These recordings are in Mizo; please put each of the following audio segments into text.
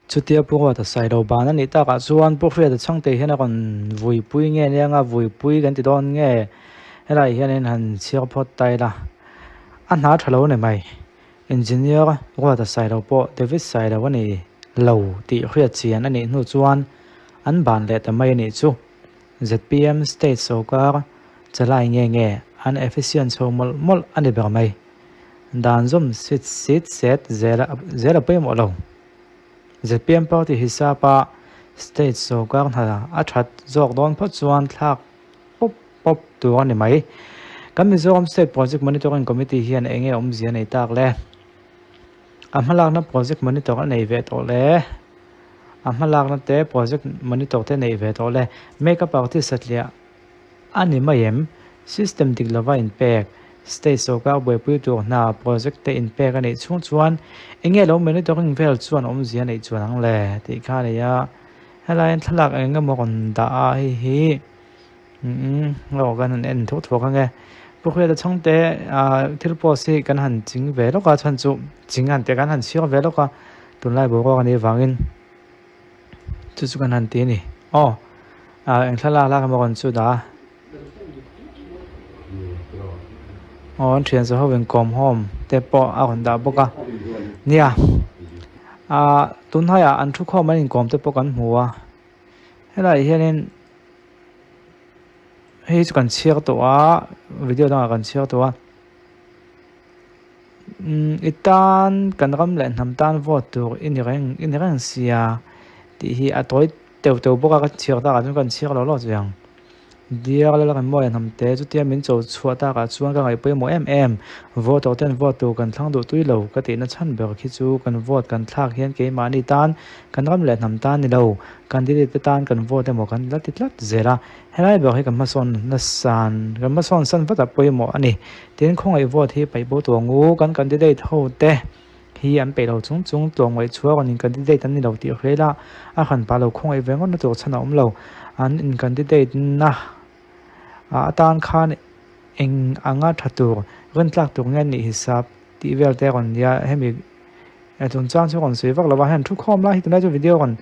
Chutia Pu Ruata Sailo ban a nih takah chuan Pu Hriata Chhangte hian a rawn vuipui nge nia nga vuipui kan ti dawn nge helaiah hianin han chhiar phawt ta ila a hna tha lo a ni mai. Engineer Ruata Sailo pawh David Sailo a ni lo tih hriat chian a nih hnu chuan an ban leh ta mai a nih chu. Zpm state sawrkar chalai nge nge an efficient chho mawlh mawlh a ni ber mai. Dan zawm sit sit set zel zel a pawimawh lo. Zpm party hisapa state sawrkar hna a that zawk dawn phawt chuan thlak pawp pawp tur a ni mai. Kan Mizoram State Project Monitoring Committee hian eng nge awmzia nei tak le? A hmalakna project monitor a nei ve tawh le? A hmalakna te project monitor te neih ve tawh le? Make-up artist satliah a ni mai em? System dik lova inpek, state sawrkar buaipui tur hna project te inpek a neih chhung chuan eng nge lo monitoring vel chuan awmzia neih chuan ang le? Tih kha a ni a. Helaiin thlalak eng emaw rawn dah a hei hi. Umm aw kan han en thuak thuak ange Pu Hriata chhangte ah thil post hi kan han ching ve lawk a chhan chu ching han tih kan han chhiar ve lawk a tunlai boruak anih avangin chu chu kan han ti a ni aw ah eng thlalak lak emaw kan chu dah a aw an thian zawh ho inkawm hawm te pawh a rawn dah bawk a nia ah tunhaiah an thu khawm an inkawm te pawh kan hmu a helaiah hianin. Hei chu kan chhiar tawh a video dangah kan chhiar tawh a umm i tan kan ram leh hnam tan vote tur i ni reng i ni reng sia tih hi a tawi teuh teuh bawk a ka chhiar takah chuan kan chhiar lo lawk zui ang. Dear Lalremawia hnamte chutia min cho chhuah takah chuan ka ngaih pawimawh em em. Voter ten vote tur kan thlang duh tui lo ka tihna chhan ber khi chu kan vote kan thlak hian keimahni tan kan ram leh hnam tan ni lo candidate te tan kan vote emaw kan la ti tlat zel a. Helai ber hi kan hmasawn nasan kan hmasawn san vat a pawimawh a ni. Tin khawngaih vote hi paih bo tur ngu kan candidate ho te hi an peih lo chung chung tlawmngaih chhuak an in candidate an ni lo tih hre ila a hran pah lo khawngaih ve ngawt na tur chhan a awm lo an in candidate na atan khan eng anga tha tur rintlak tur nge nih hisap tih vel te rawn nia hemi chungchang chu rawn sawi vak lo va heng thu khawm lai hi tunlai chu video rawn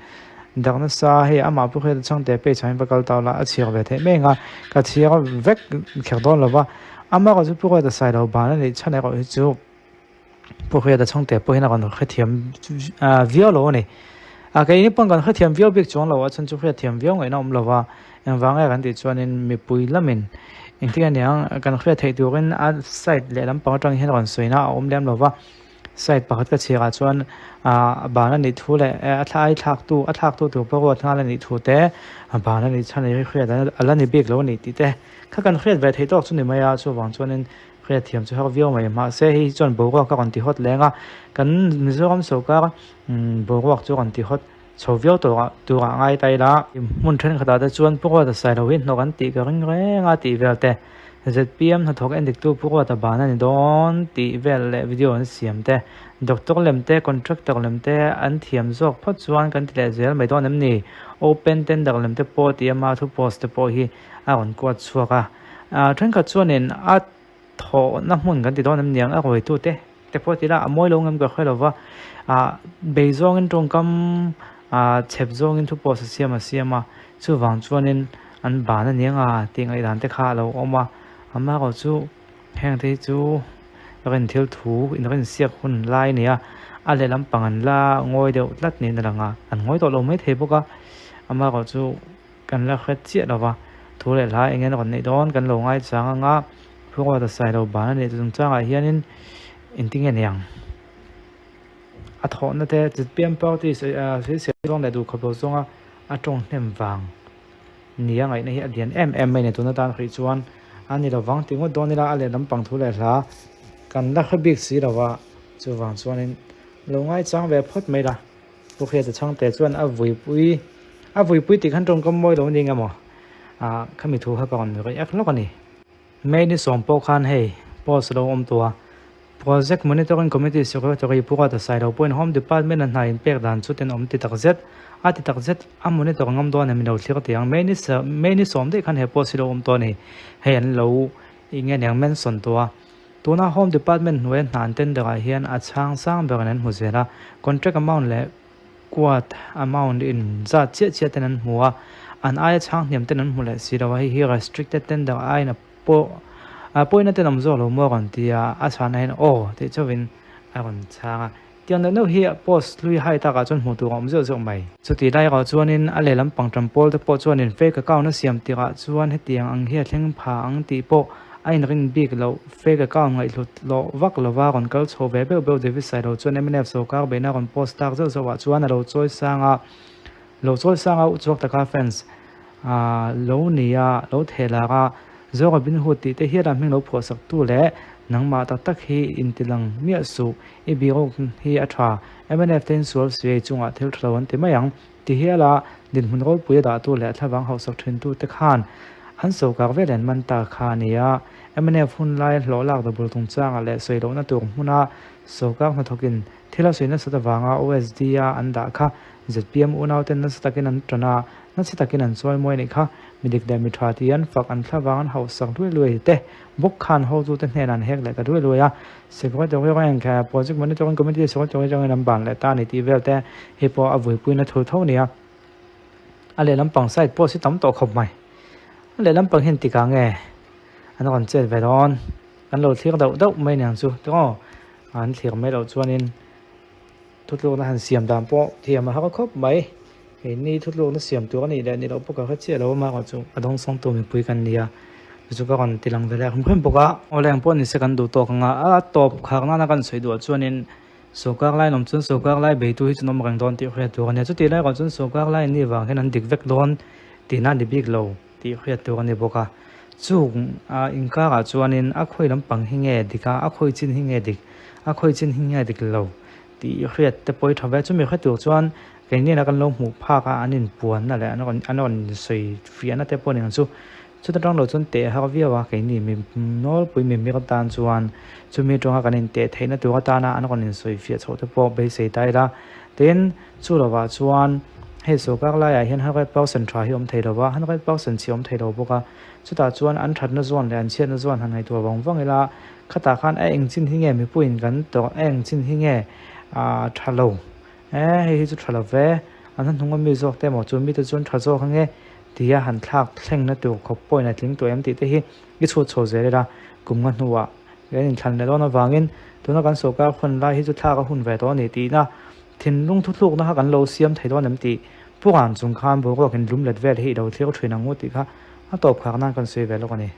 dak nasa hei amah pawh hian chhangte page ah hian va kal ta ula a chhiar ve theih mai ang a ka chhiar vek kher dawn lo va amaherawhchu pu Ruata Sailo ban a nih chhan erawh hi chu. Pu Hriata chhungte pawh hian a rawn hrethiam viau lo a ni. A keini pawn kan hrethiam viau bik chuang lo a chhan chu hriatthiam viau ngaihna awm lo va, engvang nge kan tih chuanin mipui lamin engtin nge niang kan hriat theih turin a side leh lampang atang hian rawn sawina a awm lem lo va. Side pakhat ka chhiarah chuan a ban a nih thu leh a thla ai thlaktu a thlaktu tur pawh ruat nghal a nih thu te a ban a nih chhan hi hriat a la ni bik lo a ni tih te kha kan hriat ve theih tawk chu ni mai a, chuvang chuanin Hriatthiam chu har viau mai mahse hei hi chuan boruak a rawn ti hawt leng a, kan Mizoram sawrkar boruak chu a rawn ti hawt chho viau tawh ah tur ah ngai ta ila. Hmun thenkhatah te chuan Pu Ruata Sailo hi hnawk an tih ka ring reng a tih vel te, zpm hnathawk endiktu Pu Ruata ban a ni dawn tih vel leh video an siam te, doctor lem te, contractor lem te an thiam zawk phawt chuan kan ti leh zel mai dawn em ni? Open tender lem te pawh tih ama thu post te pawh hi a rawn kuat chhuak a. Thenkhat chuanin a thawhna hmun kan ti dawn em niang a ruaitute te pawh tila a mawi lo ngam ka hre lo va, ah bei zawngin tawngkam ah chhep zawngin thu pawh sa siam a siam a, chuvang chuanin an ban a niang a tih ngaihdan te kha a lo awm a, amaherawh chu heng te hi chu rin thil thu in rin siak hun lai a ni a, a lehlam pang an la ngawi deuh tlat niin a lang a, an ngawi tawh lo maithei bawk a, amaherawh chu. Kan la hret chiah lo va, thu leh hla eng eng rawn neih dawn kan lo ngaichang anga Phuruata Sailo ban a nih chu chungchangah hianin engtin nge niang a thawhna te zpm party sawisel zawng leh duhkhawp lo zawnga a tawng hnem vang nia ngaihna hi a lian em em mai a ni tuna tan hrih chuan a ni lovang tih ngawt dawn ila a leh lampang thu leh hla kan la hre bik si lo va chuvang chuanin lo ngaichang ve phawt mai la. Pu Hriata Chhangte chuan a vuipui a vuipui tih khan tawngkam mawi lo a ni eng emaw ah khami thu kha ka rawn rawih ek hlawk a ni. May ni sawm pawh khan hei post a lo awm tawh a, Project Monitoring Committee Secretary Pu Ruata Sailo pawhin Home Department a hna inpek dan chu tenawm ti takzet a ti takzet a monitor ngam dawn em lo thlir tih ang. May ni May ni sawm daih khan he post hi lo awm tawh a ni. Hei an lo eng nge niang mention tawh a. Tuna Home Department hnuaia hna an tender ah hian a chhang sang berin an hmu zel a, contract amount leh quote amount in zat chiah chiah ten an hmu a, an aia chhang hniam ten an hmu leh si lo a, hei hi restricted tender aiin a pawh a pawina ten awm zawk lo maw a rawn ti a, a chhana hian aw tih chauhin a rawn chhang a. Tiang neuh neuh hi post hlui hai takah chuan hmuh tur a awm zeuh zeuh mai. Chutih lai erawh chuanin a lehlam pangṭam pawl te pawh chuanin fake account a siam tirah chuan hetiang ang hi a thleng pha ang tih pawh a inrin bik loh. Fake account ngaihhlut lawh vak lova rawn kal chho ve beuh beuh David Sailo chuan mnf sawrkar beihna rawn post tak zeuh zeuhah chuan a lo chawi sang a, lo chawi sang a uchuak taka fans lo ni a, lo theh lar a, Zo Robin Hood tih te hiala hming lo phuah sak tu leh nangmah tak tak hi intilang miah suh. I bihruk hi a tha. Mnf te in sual siai chungah thil tha lo an ti mai ang. Ti hiala dinhmun ropui a dahtu leh thlavang hauhsak thintu te khan an sawrkar vel an man ta kha a ni a. Mnf hun lai hlawh lak double chungchangah leh sawi lohna tur hmuna sawrkar hnathawkin thil a sawi nasat avanga OSD a an dah kha zpm unauten nasa takin an tan a, nasa takin an chawi mawi a nih kha. Mi dik leh mi tha ti an fak an thlavang an hauhsak luai luai te bawk khan hotute hnenah an hek leh ta luai luai a. Secretary rank he Project Monitoring Committee Secretary atangin an ban leh ta a ni tih vel te hei pawh a vuipuina thu tho a ni a. A lehlam pang side pawh si tam tawh khawp mai. A lehlam pang hian tikah nge an rawn chet ve dawn? Kan lo thlir dauh dauh mai niang chu tiraw? An thlir mai loh chuanin Thutlukna han siam dan pawh thiam a har khawp mai. Keini thutlukna siam tur a nih leh nih loh pawh ka hre chiah lo a, amaherawh chu a dawngsawng tur mipui kan ni a, chu chu ka rawn ti lang ve leh hrim hrim bawk a. Awle ang pawh nise kan duh tawk ang a, a tawp khar nana kan sawi duh ah chuanin sawrkar lai an awm chuan sawrkar lai beitu hi chu an awm reng dawn tih hriat tur a nia. Chutih lai erawh chuan sawrkar lai an nih vang hian an dik vek dawn tihna a ni bik lo. Tih hriat tur a ni bawk a. Chung a inkarah chuanin a khawi lampang hi nge dik a, a khawi chin hi nge dik, a khawi chin hi nge dik lo tih hriat te pawh i tha ve. Chumi hre tur chuan keini ina kan lo hmuh phak a, an inpuanna leh an rawn an rawn sawi fiahna te pawh a ni ang chu. Chuta tang lo chuan teh har viau a, keini mi nawlpui mi mir atan chuan chumi atanga kan inteh theihna tur atana an rawn insawi fiah chhoh te pawh beisei ta ila. Tin, chu lovah chuan hei sawrkar laiah hian 100% tha hi awm thei lo va, 100% chhi awm thei lo bawk a. Chutah chuan an thatna zawn leh an chhiatna zawn han ngaihtuah vang vang ila, khatah khan a eng chin hi nge mipuiin kan tawrh, a eng chin hi nge tha lo, e hei hi chu tha lo ve, an hnahnung a mi zawk te emaw chu mite chuan tha zawk ange tia han thlak thlengna tur khawp pawhin a tling tawh em tih te hi i chhut chho zel ila kum nga hnuah kan inthlan leh dawn avangin tuna kan sawrkar hun lai hi chu thlak a hun ve tawh a ni tihna Thinlung thuthlukna kha kan lo siam thei dawn em tih Puran chung khan boruak in lum let vel hi i lo thlir thin ang u tih kha a tawp khar nan kan sawi ve lawk a ni.